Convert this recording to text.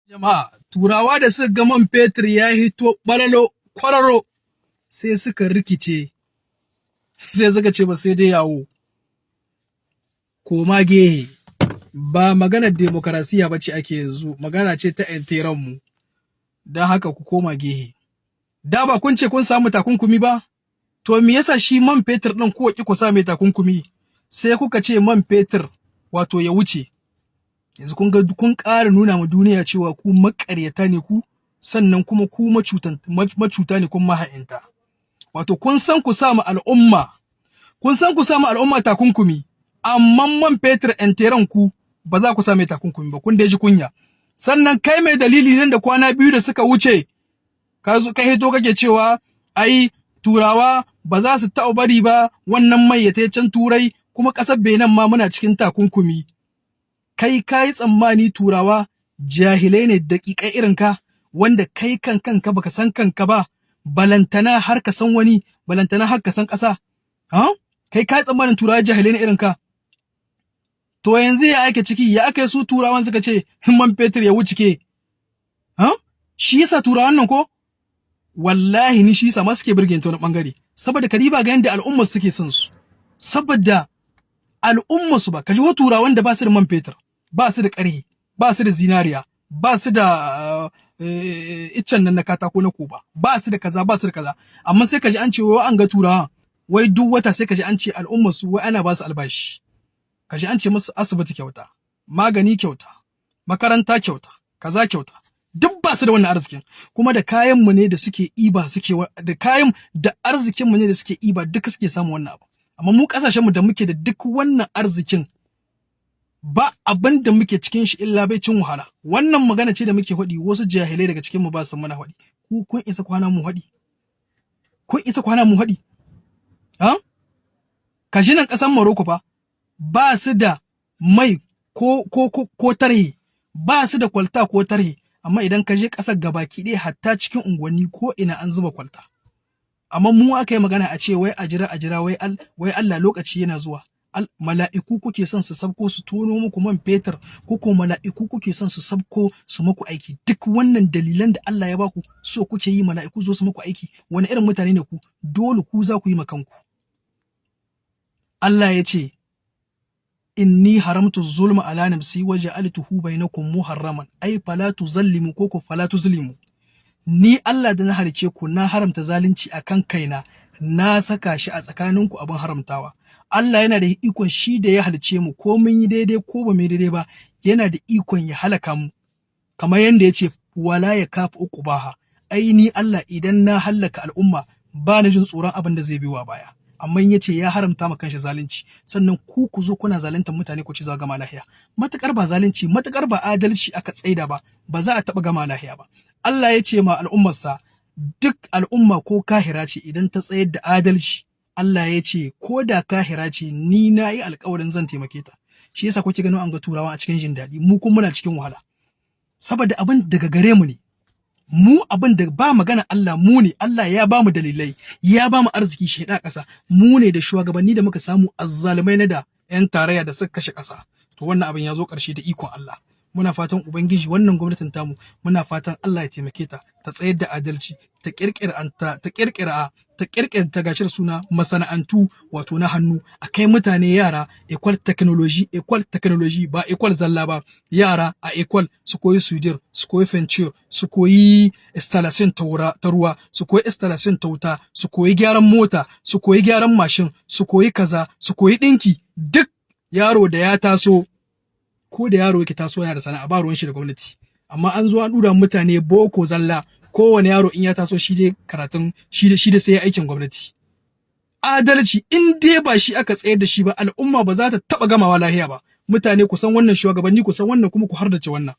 Jama'a, Turawa da suka ga man fetur ya hito ɓalalo kwararo, sai suka rikice, sai suka ce ba sai dai yawo. Koma gehe, ba maganar demokarasiya ba ce ake yanzu, magana ce ta mu, don haka ku koma gehe. Da ba kun ce kun samu takunkumi ba? To me yasa shi man fetur ɗin kuka ƙi ku sa mai takunkumi? Sai kuka ce man fetur wato ya wuce. Yanzu kun ga kun ƙara nuna ma duniya cewa ku maƙaryata ne ku, sannan kuma ku macuta ne, kun maha'inta. Wato kun san ku sa ma al'umma, kun san ku sa ma al'umma takunkumi, amma man fetur intérêt ku ba za ku sa mai takunkumi ba, kun dai ji kunya. Sannan kai mai dalili, nan da kwana 2 da suka wuce, ka zo ka hito kake cewa ai Turawa ba za su taɓa bari ba wannan mai ya can Turai, kuma ƙasar Benin ma muna cikin takunkumi. Kai ka yi tsammani Turawa jahilai ne daƙiƙai irin ka, wanda kai kan kanka baka san kanka ba, balantana har ka san wani, balantana har ka san ƙasa. Ha? Kai ka yi tsammanin Turawa jahilai ne irin ka? To yanzu ya ake ciki, ya aka su Turawan suka ce man fetur ya wuce ke? Ha? Shi yasa Turawan nan ko? Wallahi ni shi yasa ma suke burge ta wani bangare. Saboda kadiba ga yanda al'ummar suke son su. Saboda al'ummar su ba, kaji wa Turawan da ba su da man fetur, ba su da ƙarhe, ba su da zinariya, ba su da iccen nan na katako na koba, ba su da kaza, ba su da kaza. Amma sai kaji an ce wai an ga Turawa, wai duk wata sai kaji an ce al'ummar su wai ana ba su albashi. Kaji an ce musu asibiti kyauta, magani kyauta, makaranta kyauta, kaza kyauta. Duk ba su da wannan arzikin. Kuma da kayan mu ne da suke iba suke, da kayan da arzikin mu ne da suke iba duka suke samun wannan abu. Amma mu kasashen mu da muke da duk wannan arzikin, ba abin da muke cikin shi illa bai cin wahala. Wannan magana ce da muke faɗi, wasu jahilai daga cikin mu ba su mana faɗi. Ku kun isa kwana mu faɗi? Kun isa kwana mu faɗi? Ha? Kashi nan ƙasar Morocco fa ba su da mai ko tarhe, ba su da kwalta ko tarhe, amma idan ka je ƙasar gabaki ɗaya, hatta cikin unguwanni, ko ina an zuba kwalta. Amma mu aka yi magana a ce wai a jira, a jira, wai Allah lokaci yana zuwa. Mala'iku kuke son su sabko su tono muku man fetur, ko ko mala'iku kuke son su sabko su muku aiki? Duk wannan dalilan da Allah ya baku, so kuke yi mala'iku zo su muku aiki? Wani irin mutane ne ku? Dole ku za ku yi makanku. Allah ya ce: "Inni haramtu zulma ala nafsi wa ja'altuhu bainakum muharraman, ay fala tuzallimu ko ko fala tuzlimu." Ni Allah da na halice ku, na haramta zalunci akan kaina, na saka shi a tsakaninku abin haramtawa. Allah yana da ikon, shi da ya halice mu, ko mun yi daidai ko ba mu yi daidai ba, yana da ikon ya halaka mu, kamar yadda ya ce: "Wala ya kafu uqbaha." Ai ni Allah idan na halaka al'umma, ba na jin tsoron abin da zai biyo baya. Amma ya ce ya haramta ma kanshi zalunci, sannan ku ku zo kuna zaluntar mutane, ku ci za gama lahiya? Matukar ba zalunci, matukar ba adalci aka tsaida ba, ba za a taba gama lahiya ba. Allah ya ce ma al'ummarsa, duk al'umma ko kahira ce, idan ta tsayar da adalci, Allah ya ce ko da kahira ce, ni na yi alkawarin zan taimake ta. Shi yasa kuke ganin an ga Turawa a cikin jin daɗi, mu kuma muna cikin wahala, saboda abin daga gare mu ne. Mu abin da ba magana Allah, mu ne. Allah ya ba mu dalilai, ya ba mu arziki shaida ƙasa. Mu ne da shugabanni da muka samu azzalumai na da 'yan tarayya da suka kashe ƙasa. To wannan abin ya zo ƙarshe da ikon Allah. Muna fatan Ubangiji, wannan gwamnatin tamu, muna fatan Allah ya taimake ta, ta tsayar da adalci, ta kirkira ta gashir suna masana'antu, wato na hannu, a kai mutane yara école technologie, école technologie, ba école zalla ba. Yara a école su koyi soudure, su koyi peinture, su koyi installation ta ruwa, su koyi installation ta wuta, su koyi gyaran mota, su koyi gyaran mashin, su koyi kaza, su koyi dinki. Duk yaro da ya taso, ko da yaro yake taso yana da sana'a, ba ruwan shi da gwamnati. Amma an zo an dura mutane boko zalla, kowane yaro in ya taso shi dai karatun shi dai sai aikin gwamnati. Adalci in dai ba shi aka tsayar da shi ba, al'umma ba za ta taba gamawa lahiya ba. Mutane ku san wannan, shugabanni ku san wannan, kuma ku hardace wannan.